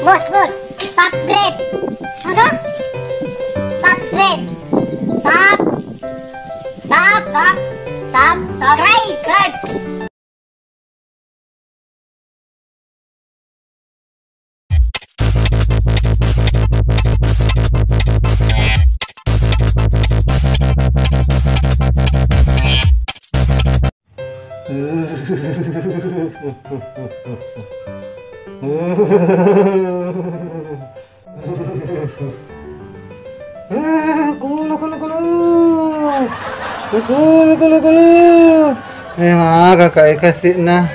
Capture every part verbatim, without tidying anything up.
Bos, bos, subscribe. Apa? Subscribe. Sub, sub, sub, sub, subscribe. Kulu, kulu, kulu. Kulu, kulu, kulu. Eh, maga ka e kasi'na.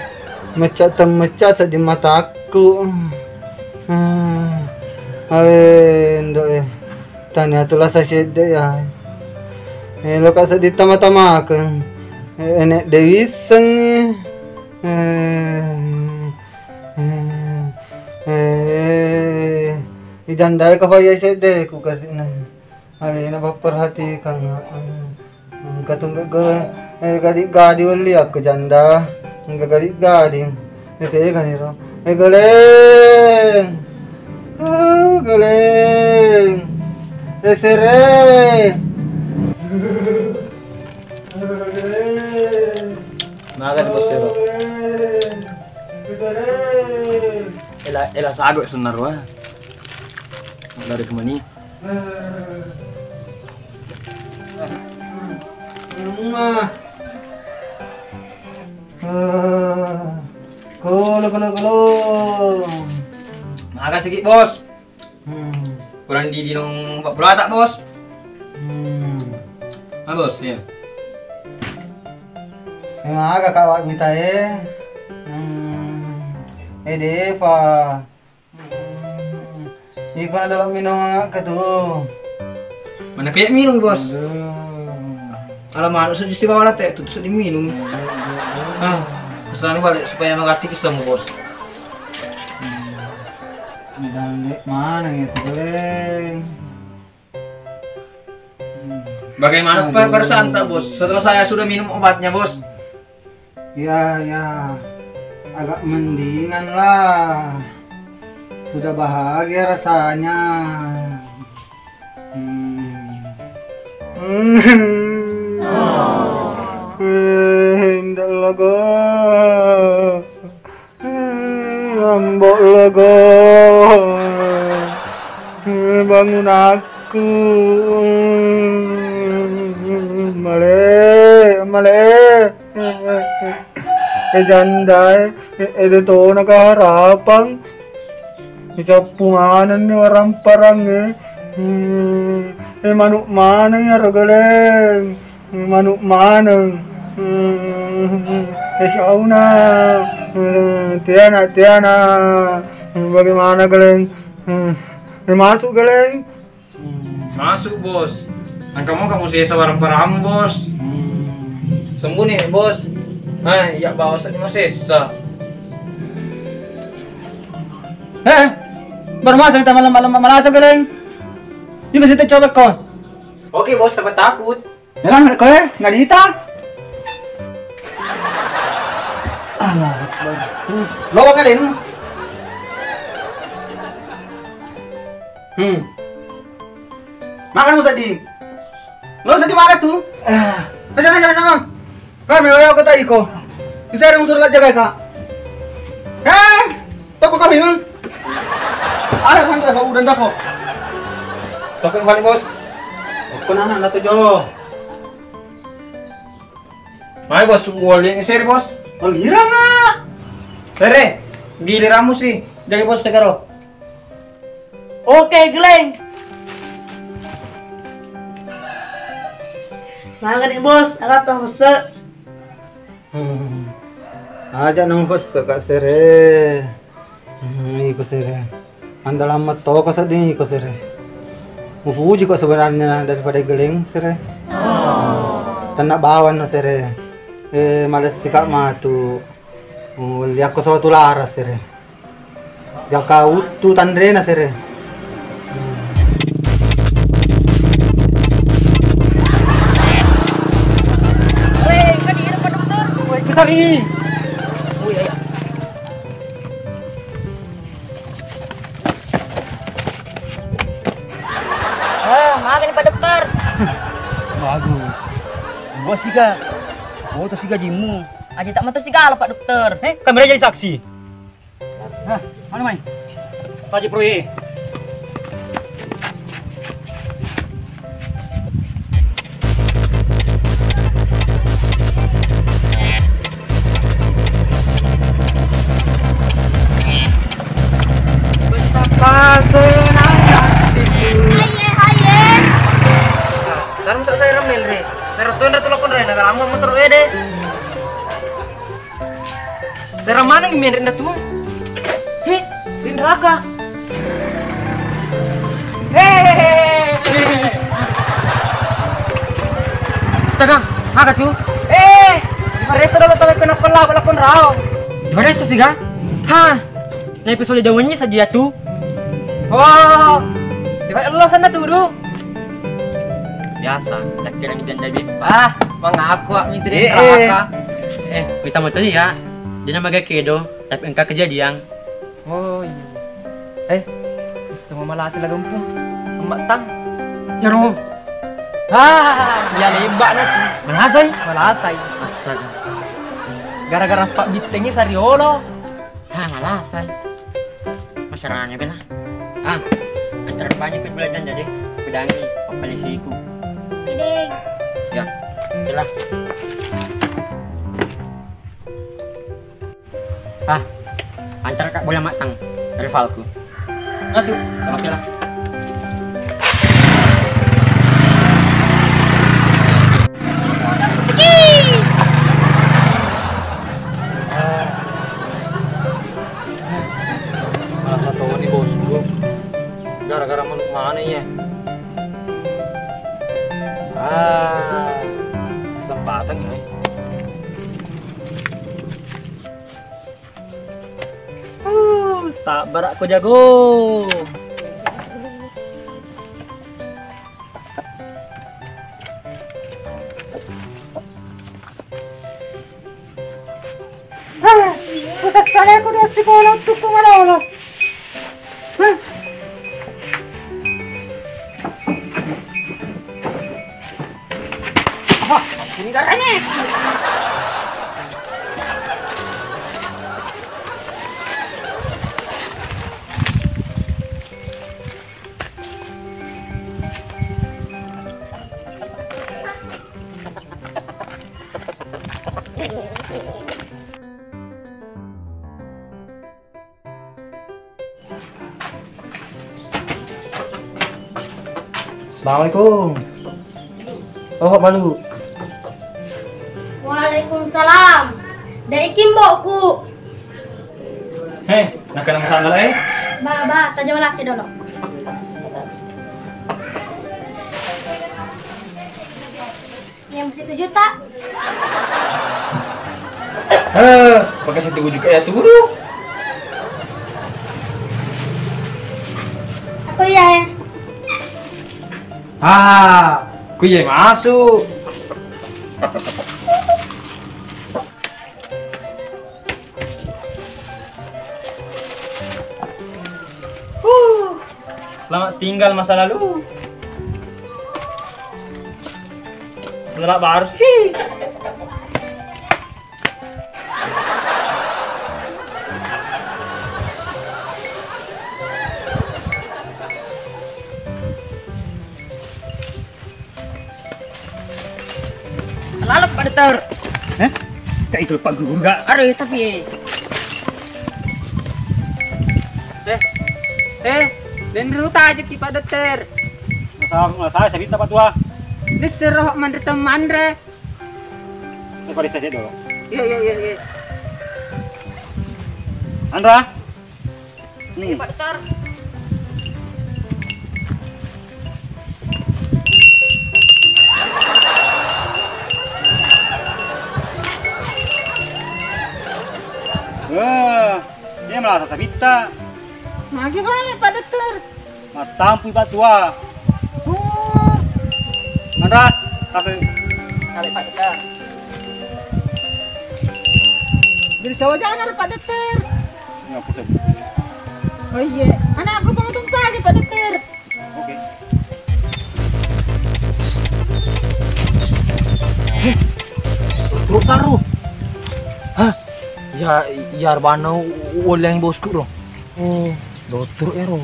Mecca temmecca seddi matakku. Hmm. Awe, ndo e. Tania tu lasa sedde ya. Eh, lo ka seddi tama-tamaken. Eh, enek dewi sengi. Eh. Eh, eh, eh, ijandae ka faya sedde ku kasi'na. Alena papperhatikang. Hmm, katumbe go, eh, gadi-gadi welli aku janda. Enggak gadi-gadi. Ete kan iro. Eh, Galeng. Oh, Galeng. Eh, Sere. Maga si Bos Sero. Ela, ela sago sennar wa. Dari kemani? Kolo, kolo, kolo. Maga sigi, Bos. Hmm. Kurang di dinong empat puluh atak, Bos. Hmm. Ah, Bos, ya. Memang aga kawak mita e. Hmm. Eh, Deva. Hmm. Iko na dalam minum ke tu. Mana kayak minum, Bos? Aduh. Ala manuk seddi sibawa latte, tu seddi minum. Ah, pesan balik supaya mengerti kisahmu, Bos. Hmm. Ini dalam dek mana gitu, Bos? Hmm. Bagaimana pe-, perasaanta, Bos, setelah saya sudah minum obatnya, Bos? Ya, ya, agak mendingan lah. Sudah bahagia rasanya. Hmm. Eh, ndak laga. Eh, Ambo Logo, eh, bangun aku. Male, male. Eh, janda, eh, eh, de tona keharapang. Cappu manenni waramparang, eh. Hmm, eh, manuk maneng iyaro, Galeng. Manuk maneng. Hmm, eh, syauna. Hmm, tiana, tiana. Hmm, bagaimana, Galeng? Hmm, eh, masuk, Galeng. Hmm. Masuk, Bos. Engka mo kamu sesa barang-barangmu, Bos. Hmm. Sembuni, Bos. Ah, iya, bawa seddi masessa. Eh, baru masuk kita malam-malam, malam aja, Galeng. Yuk ke situ, coba kau. Oke, Bos, siapa takut? Jalan, kowe, nggak diita. Allahu Akbar. Hmm. Lo kali ini. Hmm. Makan, Ustaz Di. Lo sedih banget tuh. Ah. Ke sana, sana, sana. Kami, ayo, kata iko. Bisa ada musuh lagi, Kak. Eh? Toko kami, Mang. Ada kan, ada udah dah kok. Toko kembali, Bos. Toko nana, nana tuh, Jo. Mai, Bos, wali seri, Bos. Menghilang, nak. Sere, giliranmu sih. Jadi, Bos, sekarang. Oke, Galeng. Mangga nih, Bos, aga to pesse. Hmm. Aja nang pesse, Kak Sere. Hmm, iko Sere. Andalan metto ko sedding iko Sere. Mupuji ko sebenarnya daripada Galeng, Sere. Tenna bawang no, Sere. Eh, males sikak matu. Oh, liakko sawatu laras, Sere. Jaka uttu tanrena, Sere. Weh, engka di iro, Pak Dokter. Weh, besar ini. Oh, iya, iya. Pak Dokter. Bagus. Buat siga. Foto siga jimmu. Aja tak metu sigala, Pak Dokter. Eh, kamera jadi saksi. Nah, mana mai? Paji proyek. Betapa senangnya hatiku. Haye, haye. Nah, dalam sa saya remel re. Saya tuan ratu lakon re, naga lama motor ede. Serang maneng menre' nda tu. He, di neraka. Hehehe. Astaga, aga tu? Eh, diparessa dolo tau kenapa lah lakon rao. Diparessa siga? Ha, na episode jauhnya saja tu. Oh, diparessa lo sana tu du. Biasa, tak kira ni janda beppa. Ah, mangaku aku minta Eh, eh. neraka. Eh, kita mau tanya ya. Dia nama gak kedo, tapi engkau kejadian. Oh iya. Eh, bisa mau malasi lagi empung. Emak tang. Ya roh. Ah, ya lebak na. Malasai? Malasai. Astaga. Gara-gara Pak Bittengi sariolo. Ah, malasai. Masyarakat bela. Ah, antar banyak ke belajar jadi pedangi paling siku. Ideng. Ya, jelas. Ah, antar kak bola matang rivalku. Atu, sama kira. Malah tau ni bosku. Gara-gara manuk mana ya? Ah, kesempatan ini. Uh, sabar ko jago. Ah, pusat kale ko dua sikola untuk malolo. Ah. Wah, ini darahnya. Assalamualaikum. Oh, Pak Balu. Waalaikumsalam. Dari Kimboku. Heh, nakana masalah eh? Ba, ba, tajawab lagi dulu. Yang mesti tujuh tak? Eh, pakai satu juga ya tuh. Aku ya. Ah, ku iya masuk. Huh. Selamat tinggal masa lalu. Selamat baru sih. Lalap Pak Dokter. Eh? Kak itu Pak Guru gak? Aduh, sapi. Eh, eh, dan ruta aja ki Pak Dokter. Masalah, masalah saya minta Pak Tua. Ini seroh manre temanre. Ini pada saya dulu. Iya, iya, iya, iya. Andra. Nih. Pak Dokter. Wah, dia malah sasabitta. Magi balik Pak Dokter. Mattampui Pak Tua. Oh. Manra, kasih. Kali Pak Dokter. Jadi sawajana Pak Dokter. Nggak putus. Oh iya, anakku mau tumpah aja Pak Dokter. Oke. Taruh. Hah? Ya, ya, arbana u-, u-, uwalliangi bosku ro. Oh, dokter ero.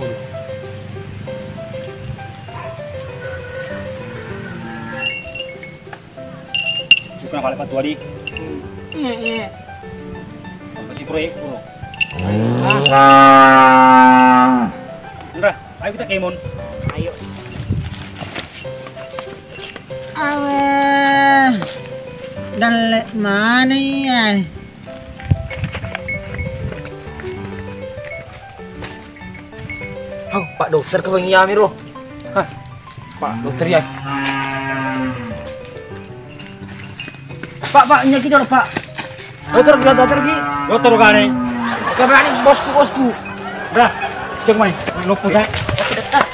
Bukan apa-apa tuh, Adi. Iya, iya. Apa sih, Bro, ya? Bro. Ah. Udah, ayo kita kemon. Ayo. Awe, dalle mana iya? Oh, Pak Dokter kebengi ami ro. Hah, Pak Dokter ya. Pak, Pak, nyaki dulu, Pak. Dokter, dokter, dokter, Gi. Dokter, bukan, eh. Bukan berani, bosku, bosku. Dah, cek mai. Lupa, kan? Dokter, dokter.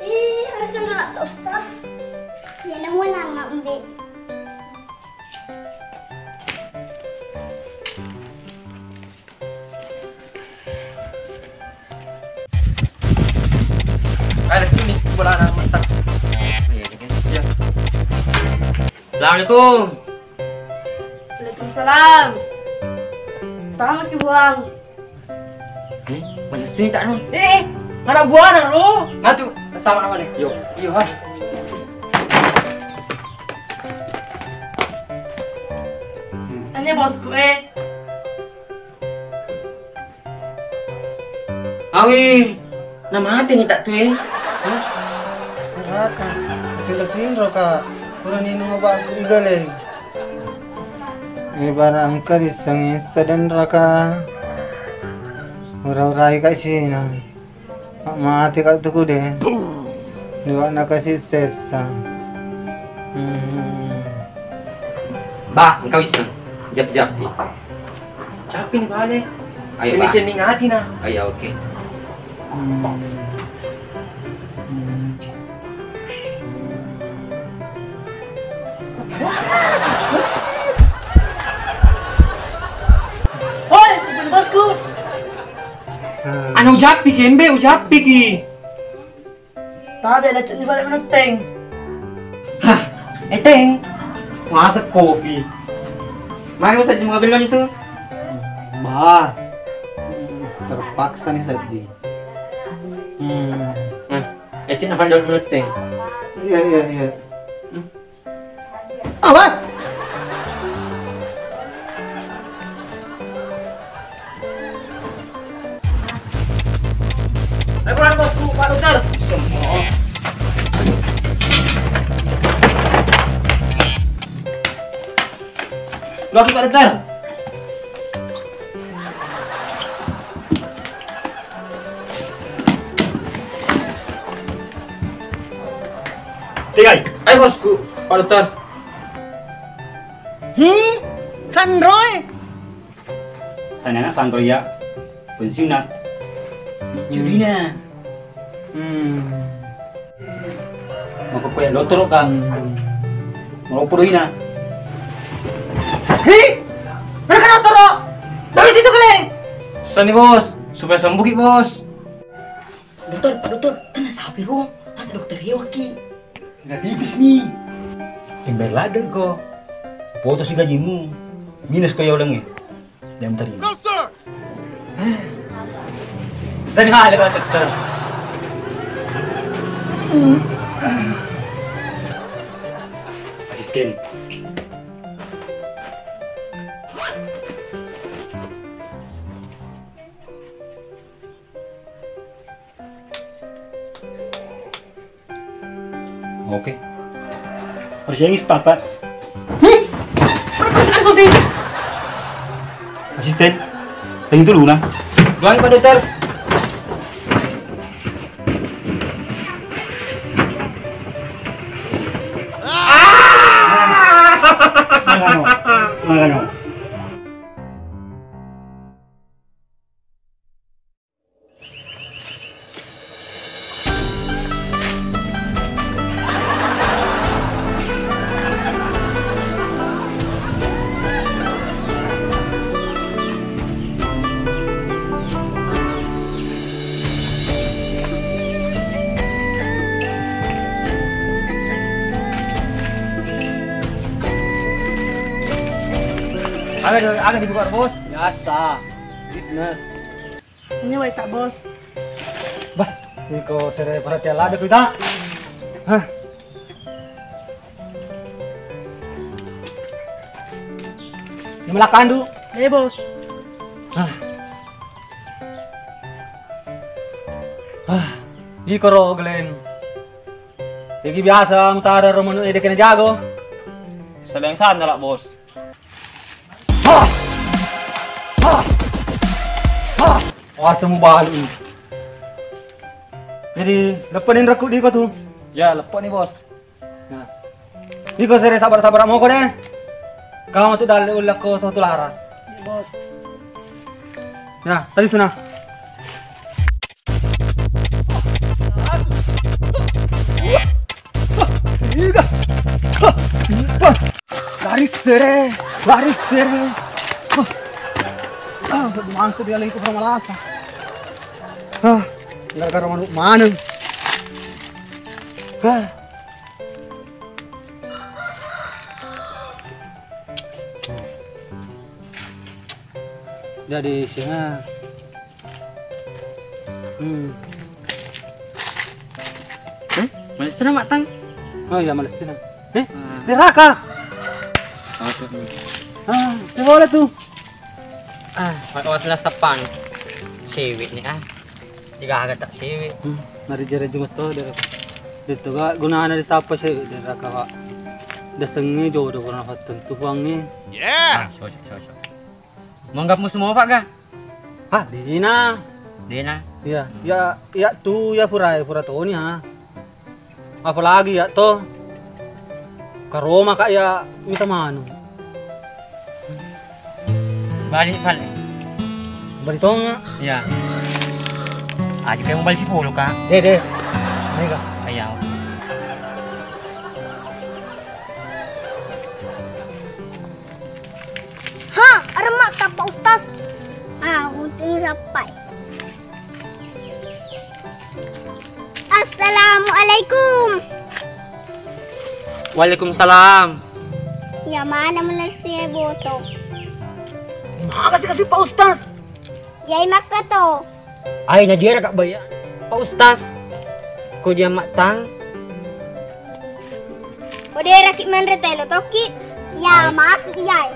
Eh, ada sendal tak, Ustaz? Ya, namun ngambil. Ada sini, bola anak mentah. Iya, iya. Assalamualaikum. Waalaikumsalam. Tamat, Bang. Eh, mana sini tak, no? Eh, eh, mana buana, lo? Matu, pertama mana nih? Yo, yo, ha. Tanya bosku, eh. Awi, na mate ni tak tu, eh? Hah? Raka, tinro-tinro ka. Pura ninung obat sigaleng. Eh, barang engka dissengi sedeng raka. Ura-urai ka sina. Mak mati ka tuku de. Dua na kasi sesa. Hmm. Bah, engka wisseng. Jap-japi. Japi ni bale. Ayo, bah. Cenning-cenning ati na. Ayo, oke. Hmm. Hmm. Oi, bosku. Hmm. Anu ujappiki, embe ujappiki. Tabe lecet ni balik meneteng. Hah, eteng. Masa kopi. Mari masa jam mobil itu. Bah. Terpaksa nih sedih. Hmm. Nah, ecin apa dulu meneteng? Iya, iya, iya. Hmm. Apa? Laporan bosku, Pak Dokter. Lagi, Pak Dokter. Tigai. Ayo bosku, Pak Dokter. Hmm, sanroi. Tanya anak sanroi ya, pensiunna. Julina. Hmm. Mau ke dokter kan? Mau podoina. Hei, mana kan dokter? Dari situ kalian. Sani bos, supaya sembuh ki bos. Dokter, Pak Dokter, tenang sapi ruang. Masa dokter hewaki. Nggak tipis nih. Timber ladder ko. Potong si gajimu. Minus ko ya ulangnya. Jangan terima. No, sir. Sani ada dokter. Asisten. Saya ini start, Pak. Hmm? Asisten. Tadi itu Luna. Doang, Pak Dokter. Mana kamu? Mana kamu? Aga, aga dibuka, Bos? Biasa. Fitness. Ini wae tak, Bos. Bah, iko sere perhatian lada kita. Hah. Ini melakandu. Eh, Bos. Hah. Hah. Iko ro, Glenn. Iki biasa mutara ro manu edek kena jago. Sedang sana lah, Bos. Hah! Hah! Hah! Wasa mubalu ini. Jadi, leppe ni rakku di ko tu? Ya, leppe ni, Bos. Nah. Iko sere sabar-sabar moko deh. Kamu tu dalle ullakko sotu laras. Iya, Bos. Nah, tadi sunah. Lari sere, lari sere. Ah, udah mangsa dia lagi ke malasa. Ah, gara-gara manuk maneng. Ah. Jadi singa. Hmm. Eh, malessi na mattang? Oh iya, malessi na. Eh, ah. Diraka. Maksudnya. Ah, boleh tuh. Ah, awas na sepang. Siwit nih ah. Tiga harga tak siwit. Hmm, nari jere jumat to diraka. Itu ga gunana disapa siwit diraka, Pak. Dasengi jodoh kurang tentu puangi. Yeah. Ah, sosok, sosok. Manggap musuh mau, Pak, ga? Ah, dina. Dina. Iya, ya, ya tu ya pura, pura toni ha. Apalagi ya to. Karoma kak ya mita manu. Sebalik, Pak. Bali tonga. Iya. Aja kayak mau bali sepuluh, Kak. Deh, deh. Ayo, Kak. Ayo. Ha, aremma ka Pak Ustaz. Ah, untung sappai. Assalamualaikum. Waalaikumsalam. Ya mana melessi boto? Makasih kasih Pak Ustaz. Yai makkato. Ai, najiara kak baya. Pak Ustaz. Ko dia mattang. Odera ki manre telo tokki. Ya, ai. Masuk ya.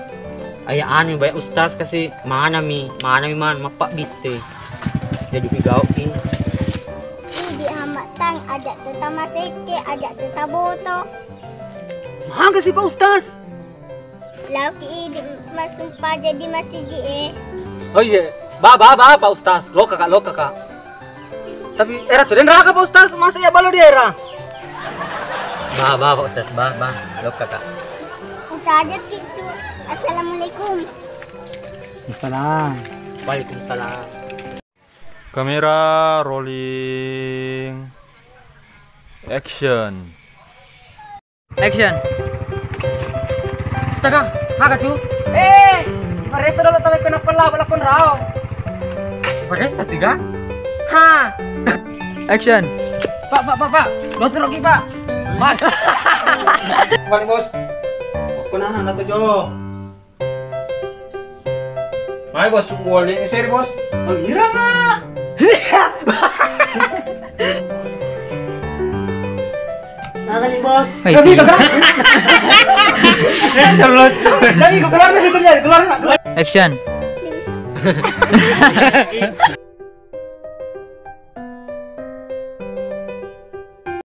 Ai anu baya Ustaz kasi manami, manami man mappa bitte. Jadi pigau ki. Idi amattang ajak tu tamasekke, ajak tu taboto. Makasih Pak Ustaz. Lauki idi masumpa jadi masiji e. Oh iya, ba ba ba Pak Ustaz, loka kak, loka kak. Tapi era tu den raka Pak Ustaz, masa ya balo di era. Ba ba Pak Ustaz, ba ba, loka kak. Uta aja kitu. Assalamualaikum. Salam. Waalaikumsalam. Kamera rolling. Action. Action. Astaga, aga tu? Eh, iparessa dolo tawekko nappa lao lakon rao. Iparessa siga? Ha. Action. Pak, pak, pak, pak. Lotoroki, Pak. Pak. Balik, Bos. Aku nahan atau jo? Mai, Bos, boleh. Eh, sorry, Bos. Oh, ira, Pak. Makasih, Bos. Hai, tapi iya. Keluar. Eh, keluar. Jadi, keluar dari situ, keluar, keluar. Action.